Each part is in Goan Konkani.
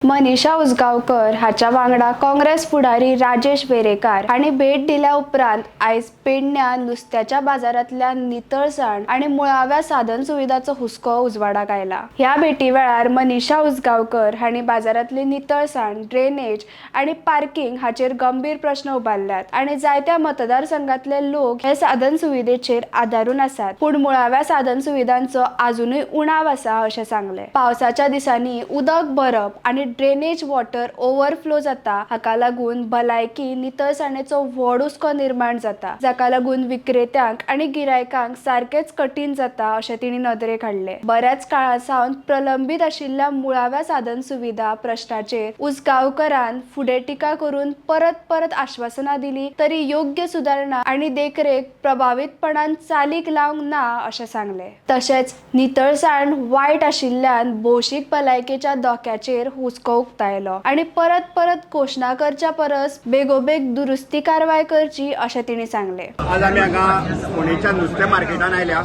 मनीषा उसगांवकर हाच्या वांगडा काँग्रेस फुडारी राजेश वेरेकार हांणी भेट दिल्या उपरांत आयज पेडण्यां नुस्त्याच्या बाजारांतल्या नितळसाण आनी मुळाव्या साधन सुविधाचो हुस्को उजवाडाक आयला. ह्या भेटी वेळार मनीषा उसगांवकर हांणी बाजारांतली नितळसाण, ड्रेनेज आनी पार्किंग हाचेर गंभीर प्रश्न उबारल्यात आनी जायत्या मतदारसंघातले लोक हे साधन सुविधेचेर आदारून आसात, पूण मुळाव्या साधन सुविधांचो आजुनूय उणाव आसा अशें सांगलें. पावसाच्या दिसांनी उदक भरप आनी ड्रेनेज वॉटर ओव्हरफ्लो जाता, हाका लागून भलायकी नितळसाणेचो व्हड हुस्को निर्माण जाता, जाका लागून विक्रेत्यांक आनी गिरायकांक सारकेच कठीण जाता अशें तिणी नदरेक हाडलें. बऱ्याच काळा सावन प्रलंबीत आशिल्ल्या मुळाव्या साधन सुविधा प्रश्नाचेर उसगांवकरान फुडें टिका करून परत परत आश्वासनां दिली तरी योग्य सुदारणा आनी देखरेख प्रभावीतपणान चालीक लावंक ना अशें सांगलें. तशेंच नितळसाण वायट आशिल्ल्यान भौशीक भलायकेच्या धोक्याचेर हुस्को उक्तायलो आनी परत परत घोशणा करच्या परस बेगोबेग दुरुस्ती कारवाय करची अशें तिणें सांगलें. आज आमी हांगा फोंडेच्या नुस्तें मार्केटान आयल्या.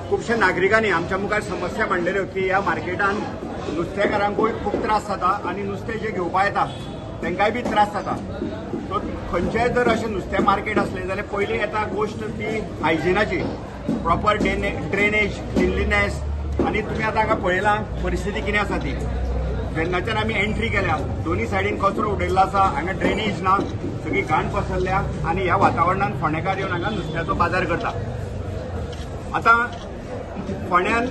खुबश्या नागरिकांनी आमच्या मुखार समस्या मांडलेल्यो की ह्या मार्केटान नुस्तेकारांकूय खूब त्रास जाता आनी नुस्तें जें घेवपा येता तांकांय बी त्रास जाता. सो खंयचेंय जर अशें नुस्तें मार्केट आसलें जाल्यार पयलीं येता गोश्ट ती हायजिनाची, प्रॉपर ड्रेनेज, क्लिनलीनेस. आनी तुमी आतां हांगा पळयलां परिस्थिती कितें आसा ती. जेन्नाच्यान आमी एंट्री केल्या दोनी सायडीन कचरो उडयल्लो आसा, हांगा ड्रेनेज ना, सगळी घाण पसरल्या आनी ह्या वातावरणान फोंडेकार येवन हांगा नुस्त्याचो बाजार करता. आतां फोंड्यान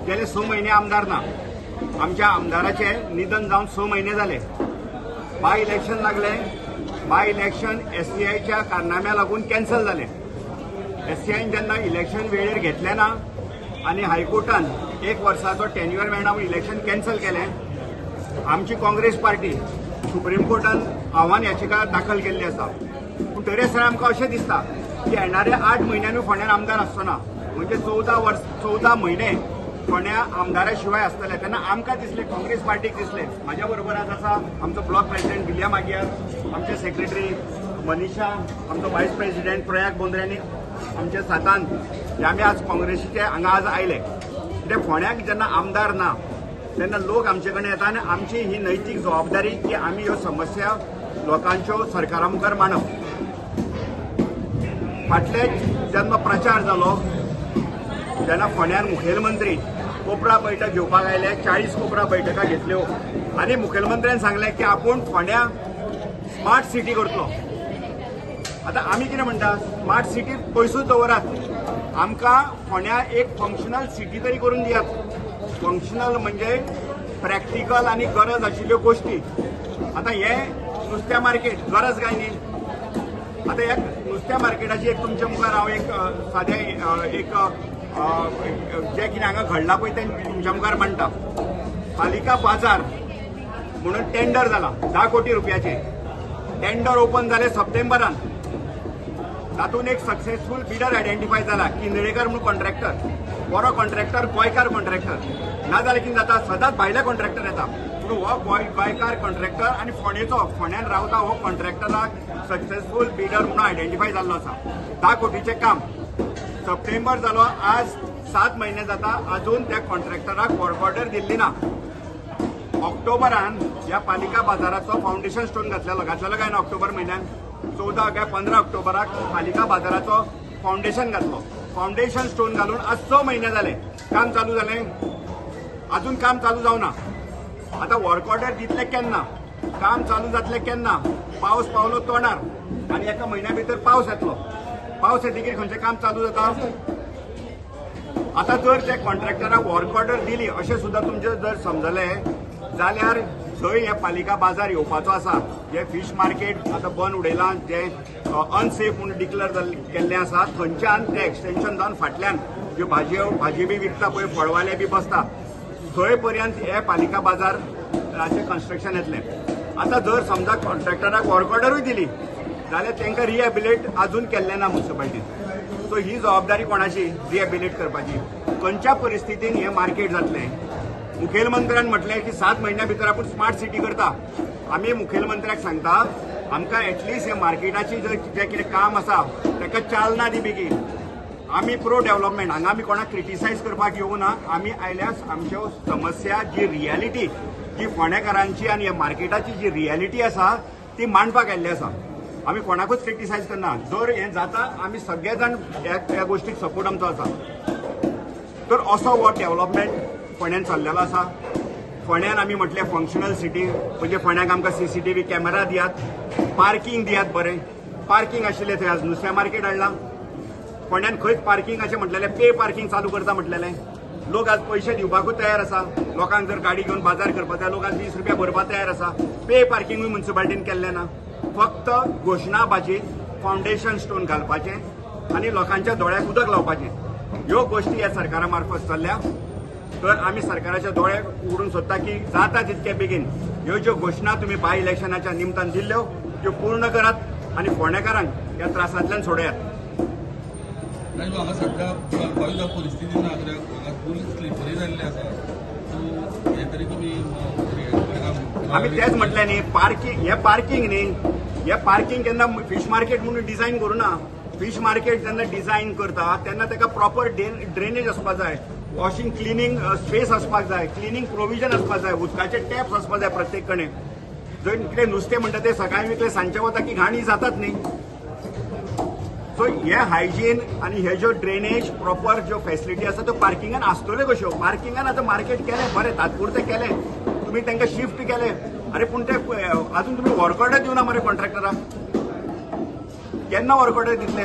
गेले 6 म्हयने आमदार ना. आमच्या आमदाराचें निधन जावन 6 म्हयने जाले. बाय इलेक्शन लागले, बाय इलेक्शन एससीआयच्या कारनाम्या लागून कॅन्सल जालें. एससीआयन जेन्ना इलेक्शन वेळेर घेतलें ना आनी हायकोर्टान 1 वर्साचो टेन्युअर मेळना म्हूण इलेक्शन कॅन्सल केलें. आमची काँग्रेस पार्टी सुप्रीम कोर्टान आव्हान याचिका दाखल केल्ली आसा. पूण तरी आसतना आमकां अशें दिसता की येणाऱ्या 8 म्हयन्यांनी फोंड्यान आमदार आसचो ना, म्हणजे 14 म्हयने फोंड्या आमदारा शिवाय आसतले. तेन्ना आमकां दिसलें, काँग्रेस पार्टीक दिसलें, म्हाज्या बरोबर आज आसा आमचो ब्लॉक प्रेसिडेंट विलियम आगियार, आमचे सेक्रेटरी मनीषा, आमचो वायस प्रेसिडेंट प्रयाग बोंद्रे आनी आमचे सातान हे आमी आज काँग्रेसीचे हांगा आज आयले. कित्याक फोंड्याक जेन्ना आमदार ना तेन्ना लोक आमचे कडेन येता आनी आमची ही नैतीक जबाबदारी की आमी ह्यो समस्या लोकांच्यो सरकारा मुखार मांडप. फाटले जेन्ना प्रचार जालो तेन्ना फोंड्यान मुखेलमंत्री कोपरा बैठक घेवपाक आयले, 40 कोपरा बैठका घेतल्यो आनी मुखेलमंत्र्यान सांगलें की आपूण फोंड्या स्मार्ट सिटी करतलो. आतां आमी कितें म्हणटा, स्मार्ट सिटी पयसूच दवरात, आमकां फोंड्या एक फंक्शनल सिटी तरी करून दियात. फंक्शनल म्हणजे प्रॅक्टिकल आनी गरज आशिल्ल्यो गोश्टी. आतां हें नुस्त्या मार्केट गरज काय न्ही. आतां ह्या नुस्त्या मार्केटाची एक तुमच्या मुखार हांव एक सादें एक जें कितें हांगा घडलां पळय तें तुमच्या मुखार मांडटा. पालिका बाजार म्हणून टेंडर जाला 10 कोटी रुपयाचें. टेंडर ओपन जालें सप्टेंबरान. तातूंत एक सक्सेसफूल बिडर आयडेंटिफाय जाला, किंदळेकर म्हणून कॉन्ट्रॅक्टर, बरो कॉन्ट्रॅक्टर, गोंयकार कॉन्ट्रॅक्टर. ना जाल्यार कितें जाता, सदांच भायले कॉन्ट्रॅक्टर येता, पूण हो गोंयकार कॉन्ट्रॅक्टर आनी फोंडेचो, फोंड्यान रावता हो कॉन्ट्रॅक्टराक सक्सेसफूल बिडर म्हणून आयडेंटिफाय जाल्लो आसा. 10 कोटीचें काम सप्टेंबर जालो, आज 7 म्हयने जाता, आजून त्या कॉन्ट्रॅक्टराक वर्क ऑर्डर दिल्ली ना. ऑक्टोबरान ह्या पालिका बाजाराचो फावंडेशन स्टोन घातलेलो, काय ना ऑक्टोबर म्हयन्यान 14 काय 15 ऑक्टोबराक पालिका बाजाराचो फावंडेशन घातलो. फावंडेशन स्टोन घालून आज 6 म्हयने जाले, काम चालू जालें, अजून काम चालू जावना. आतां वर्क ऑर्डर दितले केन्ना, काम चालू जातलें केन्ना? पावस पावलो तोंडार आनी एका म्हयन्या भितर पावस येतलो. पावस येतकीर खंयचें काम चालू जाता? आतां जर त्या कॉन्ट्रॅक्टराक वर्क ऑर्डर दिली अशें सुद्दां तुमचें जर समजलें जाल्यार जंय हे पालिका बाजार येवपाचो आसा, जे फीश मार्केट आतां बंद उडयलां, जें अनसेफ म्हणून डिक्लेर केल्लें आसा, थंयच्यान तें एक्सटेंशन जावन फाटल्यान ज्यो भाजी बी विकता पळय, फळवाले बी बसता, थंय पर्यंत हे पालिका बाजाराचें कन्स्ट्रक्शन येतलें. आतां जर समजा कॉन्ट्रॅक्टराक वर्क ऑर्डरूय दिली जाल्यार तांकां रिहेबिलेट अजून केल्लें ना म्युनिसिपालिटीन. सो ही जबाबदारी कोणाची रिहेबिलेट करपाची? खंयच्या परिस्थितीन हें मार्केट जातलें? मुखेलमंत्र्यान म्हटलें की 7 म्हयन्या भितर आपूण स्मार्ट सिटी करता. आमी मुखेलमंत्र्याक सांगता आमकां एटलिस्ट हे मार्केटाची जें कितें काम आसा ताका चालना दी बेगीन. आमी प्रो डेव्हलपमेंट, हांगा आमी कोणाक क्रिटिसायज करपाक येवंक ना. आमी आयल्यास आमच्यो समस्या जी रियलिटी जी फोंडेकारांची आनी ह्या मार्केटाची जी रियलिटी आसा ती मांडपाक आयिल्ली आसा. आमी कोणाकूच क्रिटिसायज करना. जर हें जाता आमी सगळे जाण ह्या गोश्टीक सपोर्ट आमचो आसा. तर असो हो डेव्हलपमेंट फोंड्यान चल्लेलो आसा. फोंड्यान आमी म्हटलें फंक्शनल सिटी, म्हणजे फोंड्याक आमकां CCTV camera दियात, पार्किंग दियात. बरें पार्किंग आशिल्लें थंय आज नुस्त्या मार्केट हाडलां. फोंड्यान खंयच पार्किंग अशें म्हटलेलें पे पार्किंग चालू करता म्हटलेलें. लोक आज पयशे दिवपाकूच तयार आसा. लोकांक जर गाडी घेवन बाजार करपाक जाय लोक आज 20 रुपया भरपाक तयार आसा. पे पार्किंगूय म्युनिसिपालिटीन केल्लें ना. फक्त घोशणाबाजी, फावंडेशन स्टोन घालपाचें आनी लोकांच्या दोळ्याक उदक लावपाचें, ह्यो गोश्टी ह्या सरकारा मार्फत चल्ल्या. तर आमी सरकाराच्या दोळे उगडून सोदता की जाता तितके बेगीन ह्यो ज्यो घोशणा तुमी बाय इलेक्शनाच्या निमतान दिल्ल्यो त्यो पूर्ण करात आनी फोंडेकारांक ह्या त्रासांतल्यान सोडयात. हांगा सध्या चलपाची परिस्थिती ना, हांगा फूल स्लिपरी जाल्ली आसा. सो हे तरी तुमी आमी तेच म्हटलें न्ही, पार्किंग हें पार्किंग न्ही, हें पार्किंग केन्ना फीश मार्केट म्हणून डिझायन करूं ना. फीश मार्केट जेन्ना डिझायन करता तेन्ना ताका प्रॉपर ड्रेनेज आसपाक जाय, वॉशिंग क्लिनींग स्पेस आसपाक जाय, क्लिनींग प्रोविजन आसपाक जाय, उदकाचे टॅप्स आसपाक जाय प्रत्येक कडेन. जंय कितें नुस्तें म्हणटा तें सकाळीं विकलें सांजचे वता की घाणी जातात न्ही. सो हे हायजीन आनी हे ज्यो ड्रेनेज प्रॉपर ज्यो फॅसिलिटी आसा त्यो पार्किंगान आसतल्यो कश्यो. पार्किंगान आतां मार्केट केलें बरें, तात्पुरतें केलें, तुमी तांकां शिफ्ट केलें, अरे पूण ते आजून तुमी वर्क ऑर्डर दिवना मरे कॉन्ट्रॅक्टराक. केन्ना वर्क ऑर्डर दितले,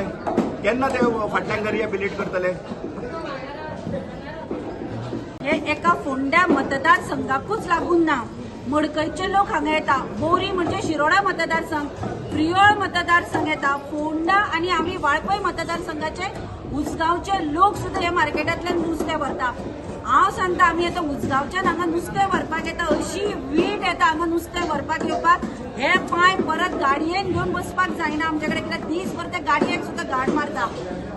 केन्ना ते फाटल्यान रिहेबिलिट करतले? हे एका फोंड्या मतदारसंघाकूच लागून ना, मडकयचे लोक हांगा येता, बोरी म्हणजे शिरोडा मतदारसंघ, प्रियोळ मतदारसंघ येता, फोंडा आनी आमी वाळपय मतदारसंघाचे उसगांवचे लोक सुद्दां ह्या मार्केटांतल्यान नुस्तें व्हरता. हांव सांगता आमी आतां उसगांवच्यान हांगा नुस्तें व्हरपाक येता, अशी वीट येता हांगा नुस्तें व्हरपाक येवपाक. हे पांय परत गाडयेन घेवन बसपाक जायना आमचे कडेन, कित्याक दीसभर त्या गाडयेक सुद्दां घाण मारता.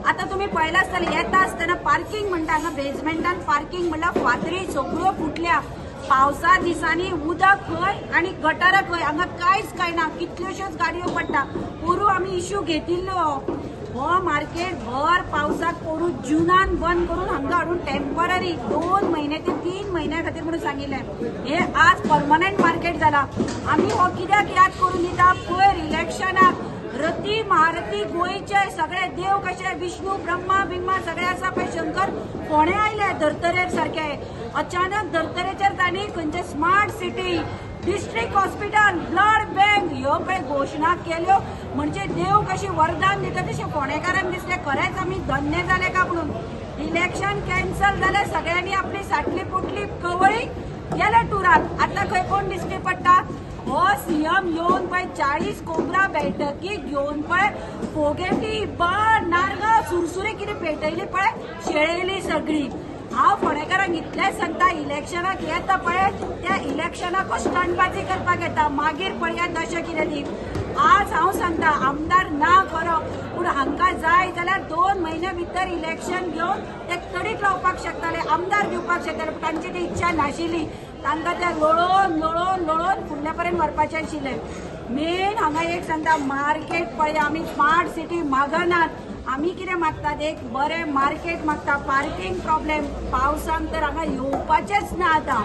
आतां तुमी पळयलां आसतलें येता आसतना पार्किंग म्हणटा हांगा बेजमेंटान पार्किंग म्हणल्यार फातरी सगळ्यो फुटल्या. पावसा दिसांनी उदक खंय आनी गटारां खंय, हांगा कांयच कांय ना, कितल्योश्योच गाडयो पडटा. पोरूं आमी इश्यू घेतिल्लो हो मार्केट भर पावसाक पोरूं जुनान बंद करून हांगा हाडून टेम्पररी 2 म्हयने ते 3 म्हयन्या खातीर म्हणून सांगिल्लें. हे आज परमनंट मार्केट जाला. आमी हो कित्याक याद करून दिता, पयर इलेक्शनाक रती महारथी गोंयचे सगळे देव कशे विष्णू ब्रह्मा बिम्मा सगळे आसा पळय, शंकर फोंडे आयले धर्तरेर सारके. अचानक धर्तरेचेर तांणी खंयचे smart city, district hospital, blood bank ह्यो पळय घोशणा केल्यो. म्हणजे देव कशी वरदान दिता तशें फोंडेकारांक दिसलें खरेंच आमी धन्य जाले का म्हणून. इलेक्शन कॅन्सल जालें, सगळ्यांनी आपली साटली पोटली कवळी गेले टुराक. आतां खंय कोण दिश्टी पडटा? हो सीएम येवन पळय 40 कोबरा बैठकी घेवन पळय फोगेटी बाण नारगां सुरसुरी कितें पेटयली पळय, शेळयली सगळी. हांव फोंडेकारांक इतलेंच सांगता, इलेक्शनाक येता पळय त्या इलेक्शनाकूच स्टंटबाजी करपाक येता, मागीर पळया दशा कितें ती. आज हांव सांगता आमदार ना खरो, पूण हांकां जाय जाल्यार 2 म्हयन्या भितर इलेक्शन घेवन ते तडीक लावपाक शकताले, आमदार दिवपाक शकताले, पूण तांची ती इच्छा नाशिल्ली. तांकां ते लोळोवन लोळोवन लोळोवन फुडल्या पर्यंत व्हरपाचें आशिल्लें. मेन हांगा एक सांगता, मार्केट पळय आमी स्मार्ट सिटी मागनात, आमी कितें मागतात एक बरें मार्केट मागता. पार्किंग प्रॉब्लेम पावसान तर हांगा येवपाचेंच ना. आतां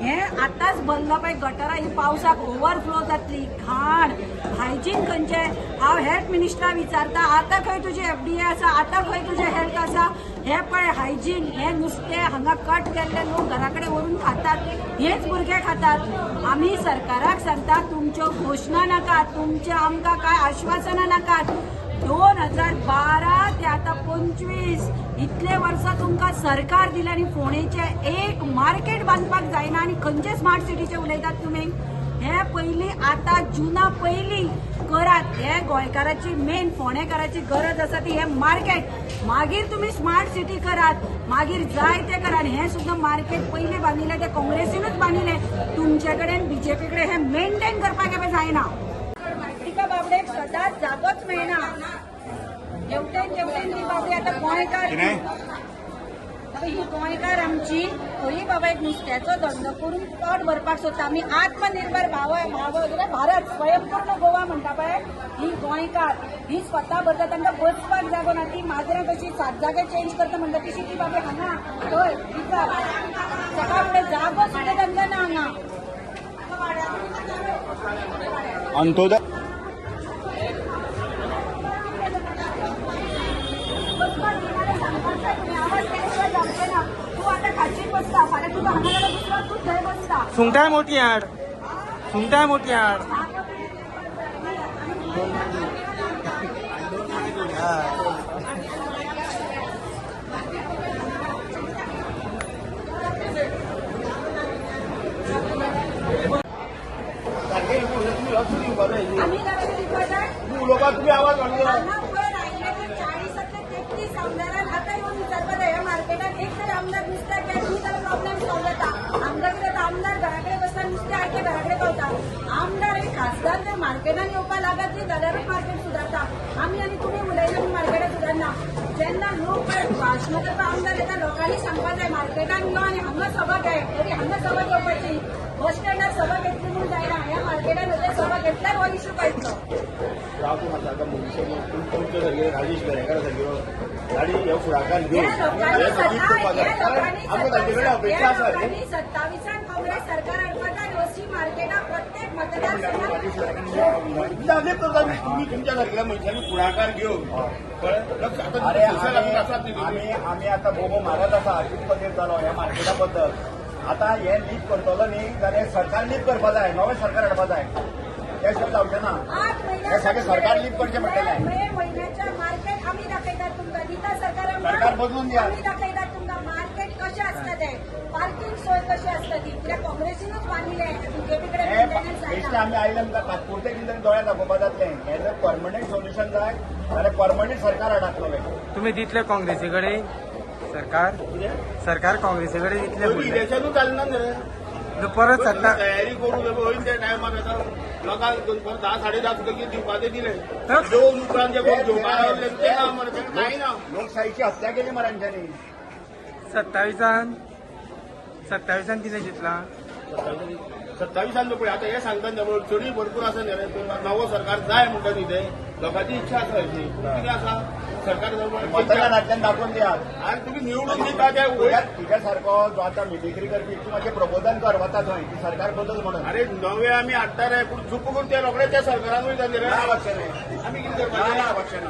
हें आतांच भरलां पळय गटरां, ही पावसाक ओवरफ्लो जातली, घाण, हायजीन खंयचें. हांव हेल्थ मिनिस्टराक विचारता आतां खंय तुजें FDA आसा, आतां खंय तुजें हेल्थ आसा? हें पळय हायजीन, हें नुस्तें हांगा कट केल्ले लोक घरा कडेन व्हरून खातात, हेच भुरगे खातात. आमी सरकाराक सांगता तुमच्यो घोशणा नाका, तुमचें आमकां कांय आश्वासनां नाकात. 2012 ते आतां 25 इतले वर्सां तुमकां सरकार दिलें आनी फोंडेचें एक मार्केट बांदपाक जायना आनी खंयचे स्मार्ट सिटीचे उलयतात तुमी? हे पयलीं आतां जुना पयलीं करात. हे गोंयकाराची मेन फोंडेकाराची गरज आसा ती हे मार्केट. मागीर तुमी स्मार्ट सिटी करात, मागीर जाय ते करात. हें सुद्दां मार्केट पयलीं बांदिल्लें तें काँग्रेसीनूच बांदिल्लें, तुमचे कडेन बीजेपी कडेन हें मेनटेन करपाक हें जायना. तिका बाबडेक सदांच जागोच मेळना, हेवटेन तेवटेन ती बाबडी आतां गोंयकार. बाबा ही गोंयकार आमची खरी बाबा एक नुस्त्याचो धंदो करून पोट भरपाक सोदता. आमी आत्मनिर्भर भाव भाव भारत स्वयंपूर्ण गोवा म्हणटा पळय, ही गोंयकार ही स्वता भरता. तांकां बसपाक जागो ना, ती माजरां कशी 7 जागे चेंज करता म्हणटा तशी ती बाबा हांगा थंय विचार सकाळ फुडें जागो सुद्दां तांकां ना हांगा. अंत्योदय बसपाक दिना सांगपाक जाय तुमी, आवाज केल्या शिवाय जावचें ना. तूं आतां खाचीर बसता, फाल्यां तुका हांगा जाल्यार दुसरो तूं थंय बसता. सुंगटां मोठी हाड, सुंगटां मोठी हाड. आमी लक्ष दिवपाक जाय. उलोवपाक तुमी आवाज वाडयला. हांगा वयर आयिल्ले ते 40 33 आमदारान आतां येवन विचारपाक जाय, ह्या मार्केटान एक तरी आमदार नुस्त्याक घेत न्ही जाल्यार प्रॉब्लेम सॉल्व जाता. आमदार कितें आमदार घरा कडेन बसता, नुस्तें आयतें घरा कडेन पावता. आमदार एक खासदार जर मार्केटान येवपाक लागत न्ही जाल्यारूच मार्केट सुदारता. आमी आनी तुमी उलयले म्हूण मार्केटान सुदारना. जेन्ना लोक भाशणां करपाक आमदार येता, लोकांनी सांगपाक जाय मार्केटान यो आनी हांगा सभा घे, तरी हांगा सभा घेवपाची. बस स्टँडार सभा घेतली म्हूण जायना, ह्या मार्केटान सभा घेतल्यार हो इशू कळटलो. तुमच्या सारके राजेश वेरेंकार सारके गाडी हे फुडाकार घेवन आमकां तांचे कडेन अपेक्षा आसा. 27 काँग्रेस सरकार हाडपाक जाय अशी मार्केटां प्रत्येक मतदारसंघात करता. तुमी तुमच्या सारकेल्या मनशांनी फुडाकार घेवन आमी आतां बोबो मारत आसा कितको तेंप जालो ह्या मार्केटा बद्दल. आतां हे लीप करतलो न्ही जाल्यार सरकार लीप करपा जाय, नवें सरकार हाडपा जाय, त्या शिवाय जावचें ना. 8 म्हयने हे सगळें सरकार लीप करचें पडटलें. मे म्हयन्याच्या मार्केट आमी दाखयतात तुमकां, दिता सरकार सरकार बदलून दिया. आमी दाखयतात तुमकां मार्केट कशें आसता तें, पार्किंग सोय कशी आसता ती. कित्याक काँग्रेसीनूच बांदिल्लें, बीजेपी कडेन मेंटेनन्स बेश्टें जायना. आमी आयले आमकां तात्पुरतें कितें तरी दोळ्यार दाखोवपा जातलें. हें जर परमनंट सोल्युशन जाय जाल्यार परमनंट सरकार हाडात नवें. तुम्ही दितले काँग्रेसी कडेन सरकार? सरकार काँग्रेसी कडेन दितले फुडलें? इलेक्शनूच जालें ना रे, परत सत्ता तयारी करू होईल त्या टायमार. आतां लोकांक 10 10:30 सुद्दां कितें दिवपाचें दिलें, दोन उपरांत जे कोण घेवपाक रावले ते ना मरे, तांकां कांय ना. लोकशाहीची हत्या केली मरे हांच्यांनी. 27 कितें चिंतलां? 27 पळय आतां हें सांगता न्ही, चडूय भरपूर आसा न्ही रे. नवो सरकार जाय म्हणटा न्ही, ते लोकांची इच्छा आसा अशी. कितें आसा सरकार मतदानांतल्यान दाखोवन दियात. आनी तुमी निवडून दिता ते तुज्या सारको जो आतां मिमिक्री करपी तूं मातशें प्रबोधन कर वता थंय की सरकार बदल म्हणून. अरे नवे आमी हाडटा रे, पूण चुप करून ते रोखडे त्या सरकारान वयता न्ही रे. ना वचचें न्ही, आमी कितें करपाचें? ना वचचें ना.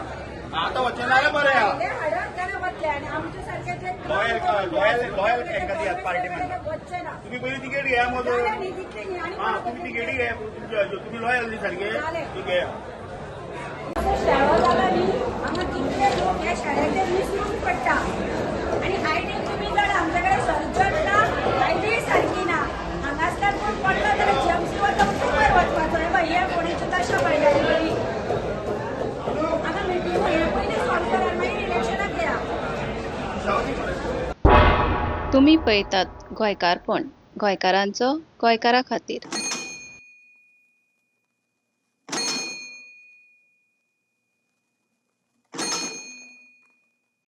आतां वचचें ना बरें आहा. हाडप जाल्यार वतले आनी आमचे सारके जे लॉयल लॉयल लॉयल हेंका दियात पार्टी म्हणून. वचचे ना. तुमी पयलीं तिकेट घेया मदीं. हां, तुमी तिकेटी घेया तुमच्यो, तुमी लॉयल न्ही सारके, ती घेया. शाळा जाला न्ही हांगा कितले लोक ह्या शाळेचेर विसरून पडटा. आनी आयडी तुमी जाणा आमचे कडेन सर्जन ना, आयडीय सारकी ना. हांगासल्यान कोण पडलो जाल्यार जीएमसी वता मुखार वचपाचो. हे पळय हे कोणेच्यो तशो पडल्या न्ही. हांगा मिटींग हे पयलीं सॉल्व करात, मागीर इलेक्शनाक घेया. तुमी पळयतात गोंयकारपण, गोंयकारांचो गोंयकारा खातीर.